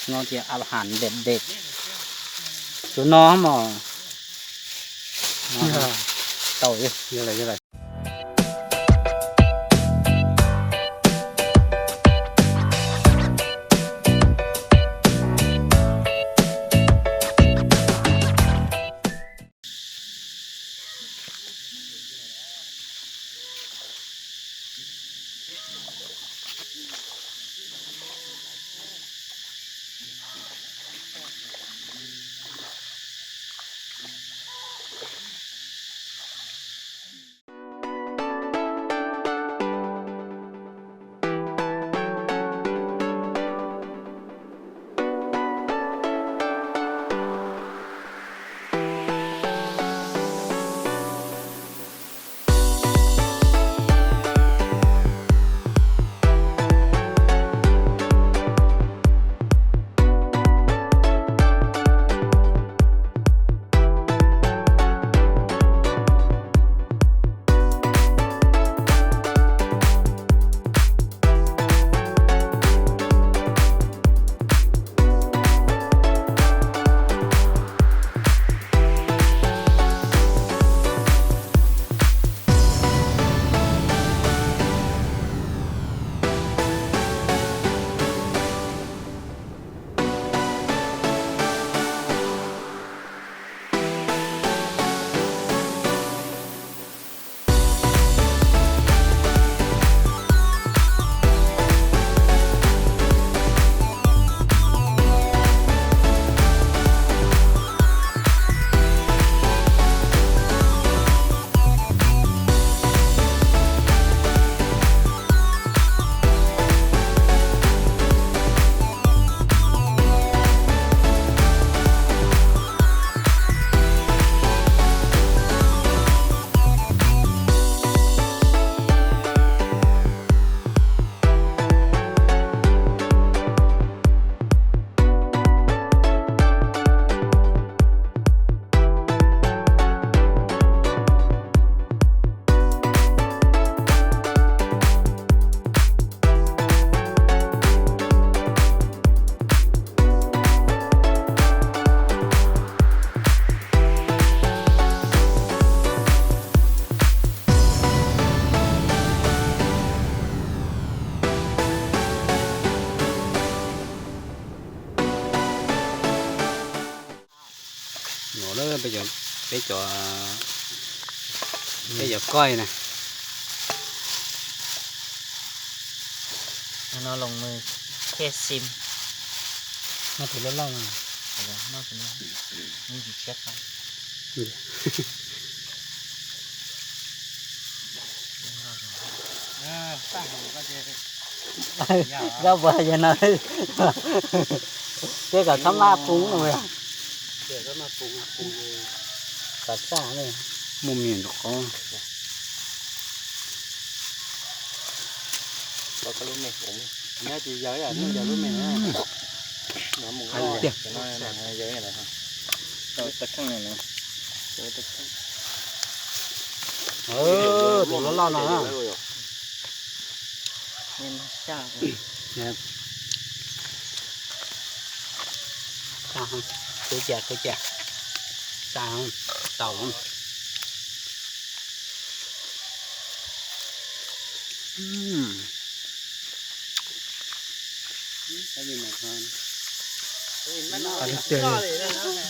No tias ab has deb deb. Tsuav no mos. Tau. No, peb cov, peb cov koj na. No los mus thiaj xim. No tus loj loj no. Koj puas yog no? Ces kom txhob maj poob no. Kom txaj ne. Muaj me ntsuav qhov. Tus loj loj no. Txaj, khaws cia, khaws cia. Txaj, tau. Qab tiag tiag li.